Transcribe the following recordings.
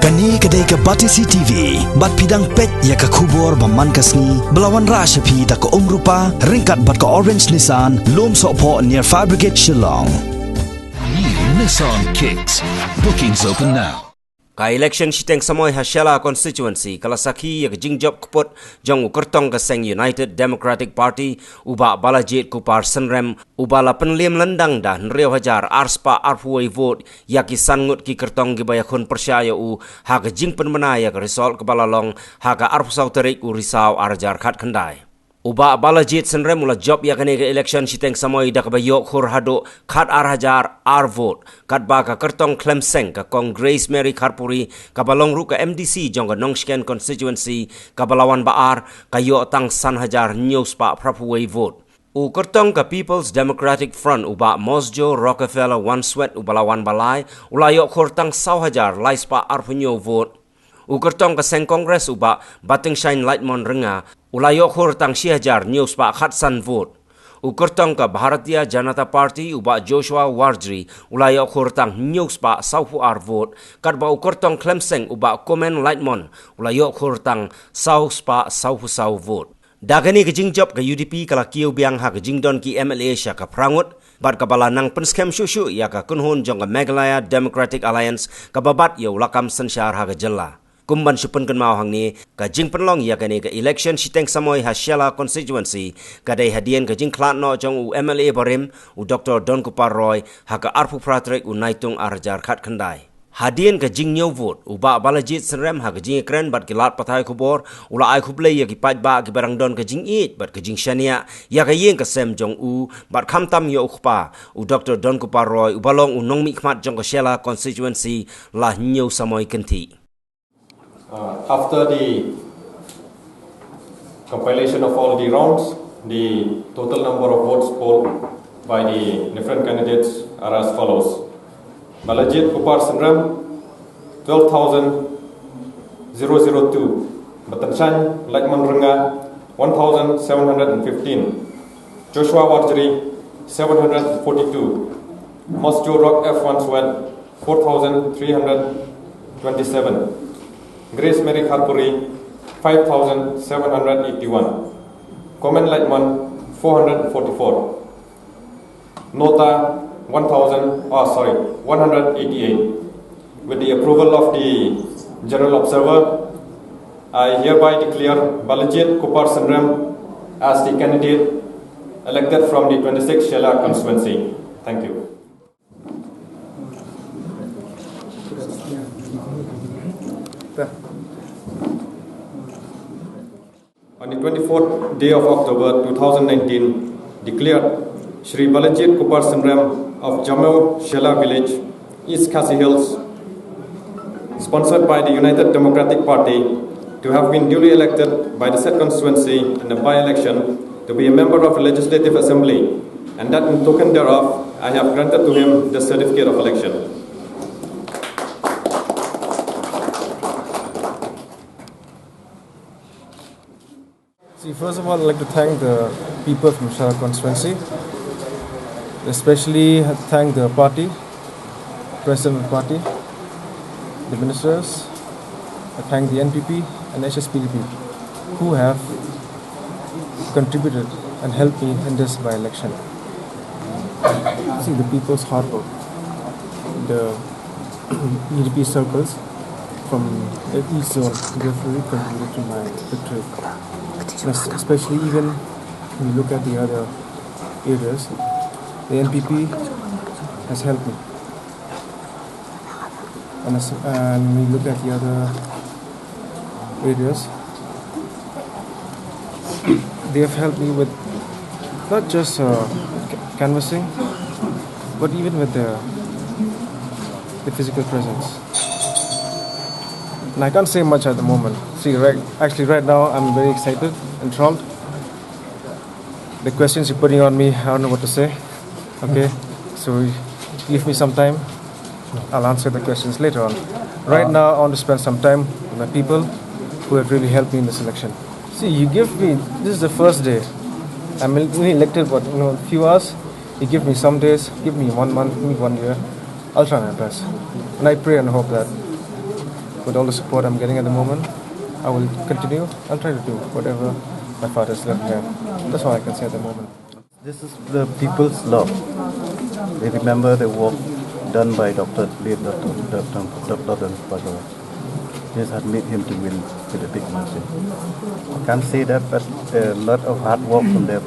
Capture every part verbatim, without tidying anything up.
Kane ka dei ka Batesi T V, bad phi dang peit ïa ka khubor ba man ka sngi, ba la wanrah sha phi da ka Umrupa, ryngkat bad ka Orange Nissan, Lumsohphoh near Fire Brigade Shillong. New Nissan Kicks. Bookings open now. Ka election shiteng samoi ha Shella constituency ka la sakhi ïa ka jingjop kput jong u kyrtong ka seng United Democratic Party, u Bah Balajied Kupar Synrem, uba la pynliem lyndang da hynriew hajar arspah arphew wei vote ïa ki san ngut ki kyrtong kiba ïakhun pyrshah ïa u ha ka jingpynbna ïa ka result kaba la long ha ka arphew saw tarik u Risaw ar hajar khatkhyndai. U Bah Balajied Synrem u la jop ïa kane ka election shiteng samoi da kaba ïoh khur haduh khatar hajar ar vote, katba ka kyrtong khlem seng ka Kong Grace Mary Kharpuri kaba long ruh ka M D C jong ka Nongshken constituency kaba la wan ba ar, ka ïoh tang san hajar hynñiew spah phraphew wei vote. U kyrtong ka People's Democratic Front u Bah Mosjoe Rockefeller Unsworth uba la wan ba lai, u la ïoh khur tang saw hajar lai spah arphew hynñiew vote. U kyrtong ka seng Congress u Bah Batyngshaiñ Lightmon Rynga, u la ïoh khur tang shi hajar hynñiew spah khatsan vote. U kyrtong ka Bharatiya Janata Party u Bah Joshua Warjri, u la ïoh khur tang hynñiew spah sawphew ar vote, katba u kyrtong khlem seng u Bah Komen Lightmon, u la ïoh khur tang saw spah sawphew saw vote. Da kane ka jingjop ka U D P ka la kiew biang ha ka jingdon ki M L A sha ka phra ngut, bad kaba la nang pynskhem shuh shuh ïa ka kynhun jong ka Meghalaya Democratic Alliance kaba bat ïa u lakam synshar ha ka jylla. Kum ban shu pynkynmaw hangne, ka jingpynlong ïa kane ka election shiteng samoi ha Shella constituency, ka dei hadien ka jingkhlad noh jong u M L A barim, u Doktor Donkupar Roy, ha ka arphew phra tarik u Naitung ar hajar khatkhyndai. Hadien ka jingñiew vote, u Bah Balajied Synrem ha ka jingïakren bad ki lad pathai khubor, u la ai khublei ïa ki paidbah kiba dang don ka jingïeit bad ka jingshaniah ïa ka ïing ka sem jong u, bad khamtam ïa u kpa, u Doktor Donkupar Roy, uba long u nongmihkhmat jong ka Shella constituency la hynñiew samoi kynthih. Uh, after the compilation of all the rounds, the total number of votes polled by the different candidates are as follows. Balajied Kupar Synrem, twelve thousand zero zero two. Batyngshaiñ Lightmon Rynga, one thousand seven hundred and fifteen. Joshua Warjri, seven hundred forty-two. Mosjoe Rock F Unsworth, four thousand three hundred twenty-seven. Grace Mary Kharpuri, five thousand seven hundred eighty-one. Komen Lightmon, four hundred forty-four. Nota, one thousand, oh, sorry, one hundred eighty-eight. With the approval of the General Observer, I hereby declare Balajied Kupar Synrem as the candidate elected from the twenty-six Shella constituency. Thank you. On the twenty-fourth day of October two thousand nineteen, declared Shri Balajied Kupar Synrem of Jameo Shella Village, East Khasi Hills, sponsored by the United Democratic Party, to have been duly elected by the said constituency in the by-election to be a member of the Legislative Assembly, and that in token thereof, I have granted to him the certificate of election. See, first of all, I'd like to thank the people from Shella constituency, especially thank the party, president of the party, the ministers. I thank the N P P and H S P D P who have contributed and helped me in this by-election. See, the people's hard work, the U D P circles from the East Zone, they have really contributed to my victory. Plus, especially even when you look at the other areas, the N P P has helped me. And, as, and we look at the other areas, they have helped me with not just uh, ca- canvassing, but even with the, the physical presence. And I can't say much at the moment. See, right, actually, right now I'm very excited, enthralled. The questions you're putting on me, I don't know what to say. Okay, so give me some time. I'll answer the questions later on. Right now, I want to spend some time with my people who have really helped me in this election. See, you give me, this is the first day. I'm only elected, what, you know, a few hours. You give me some days, give me one month, give me one year. I'll try my best. And I pray and hope that With all the support I'm getting at the moment, I will continue and try to do whatever my father's left behind. That's all I can say at the moment. This is the people's love. They remember the work done by Doctor late Doctor Doctor Doctor Don Bhagawan. This had made him to win with a big margin. I can't say that, but a lot of hard work from the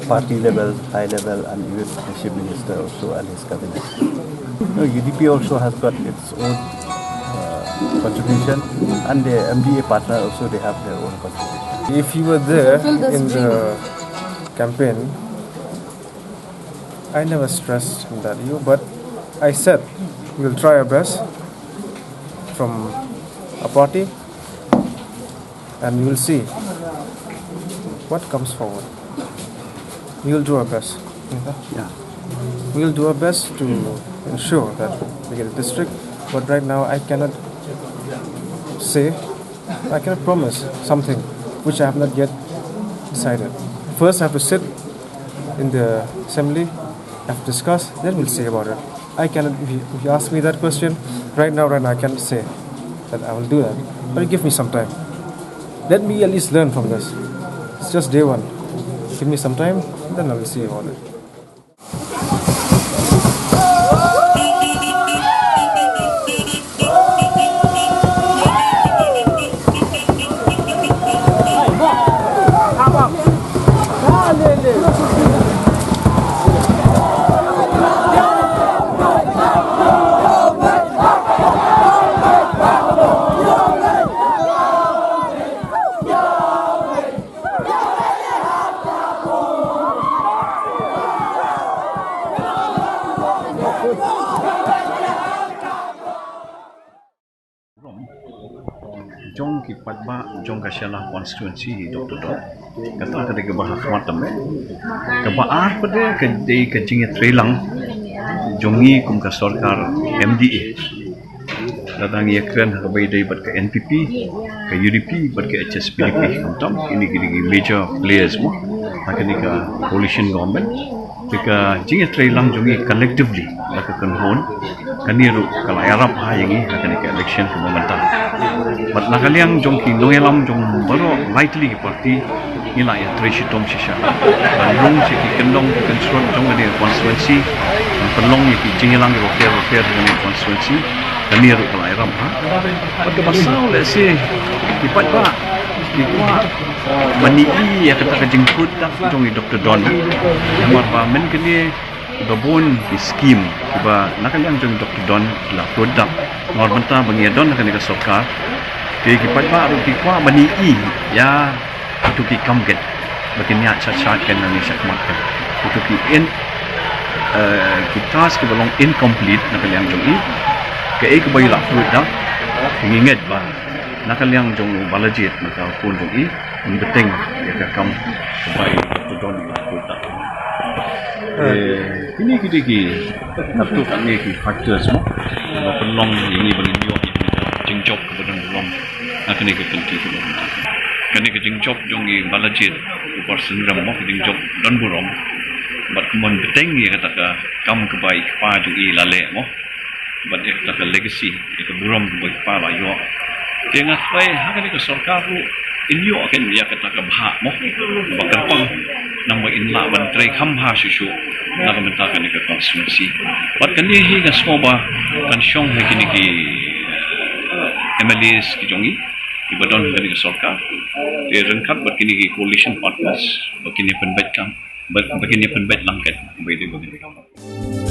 party level, high level, and even the chief minister also and his cabinet. No, U D P also has got its own uh, contribution, and the M D A partner also, they have their own contribution. If you were there in the campaign, I never stressed that you, but I said we'll try our best from a party, and we will see what comes forward. We will do our best. Yeah. We will do our best to ensure that we get a district, but right now I cannot say, I cannot promise something which I have not yet decided. First, I have to sit in the assembly, have to discuss, then we'll see about it. I cannot, if you, if you ask me that question right now, right now, I cannot say that I will do that. But give me some time. Let me at least learn from this. It's just day one. Give me some time, then I will see about it. Jong ki paidbah jong ka Shella constituency hi, Doctor Don. Kata ka dei kaba ha khmat tam eh. Kaba ar pat de ka dei ka jingïatreilang jong ngi kum ka sorkar M D A. Lada ngi ïakren ha kaba ïadei bad ka N P P, ka U D P bad ka H S P D P, khamtam kine ki dei ki major players mo ha kane ka coalition government. Te ka jingïatreilang jong ngi collectively da ka kynhun, kane ruh ka la ïarap ha ïa ngi ha kane ka election kaba mynta. Bad na ka liang jong ki nongïalam jong baroh lai tylli ki party, ngi la ïatrei shitom shisha. Ban rung sha ki kyndong ki kynshrut jong kane ka constituency, ban pynlong ïa ki jingïalang kiba pher bapher jong kane ka constituency, kane ruh ka la ïarap ha. Bad kaba saw lehse ki paidbah ki kwah ban ïohi ïa kata ka jingpluit dak jong i Doctor Don. Namar ba mynta kane kiba bun ki skim kiba na ka liang jong i Doctor Don ki la pluit dak. Namar mynta ba ngi ïadon ha kane ka sorkar, te ki paidbah ruh ki kwah ban ïohi ïa kito ki kam kat ba kin ïaid shad shad kat nangne shakhmat kat. Kito ki in, eh, ki task kiba long incomplete na ka liang jong i. Kaei kaba i la pluit dak, ngi ngeit ba na ka liang jong u Balajied, na ka khun jong i, un bteng ïa ka kam kaba i Doctor Don i la pluit dak. Eh, kine ki dei ki, katto katne ki factors mo ba pynlong ïa ngi ban ïoh ïa ka jingjop kaba don burom na kane ka kynti kaba. Kane ka jingjop jong i Balajied Upper Synrem mo, ka jingjop don burom. Bad kumno bteng ïa kata ka kam kaba i kpa jong i la leh mo. Bad ïa kata ka legacy, ïa ka burom kaba i kpa la ïoh. Te nga tharai ha kane ka sorkar ruh in ïoh ken ïa kata ka bhah mo, ba kyrpang, namar in lah ban trei kham bha shuh shuh na ka bynta kane ka constituency. Bad kane hi nga sngew ba kan shong ha kine ki M L As ki jong i, kiba don ha kane ka sorkar. Te ryngkat bad kine ki coalition partners ba kin ïa pynbeit kam, ba, ba kin ïa pynbeit lang kat ba i dei ba kin ïa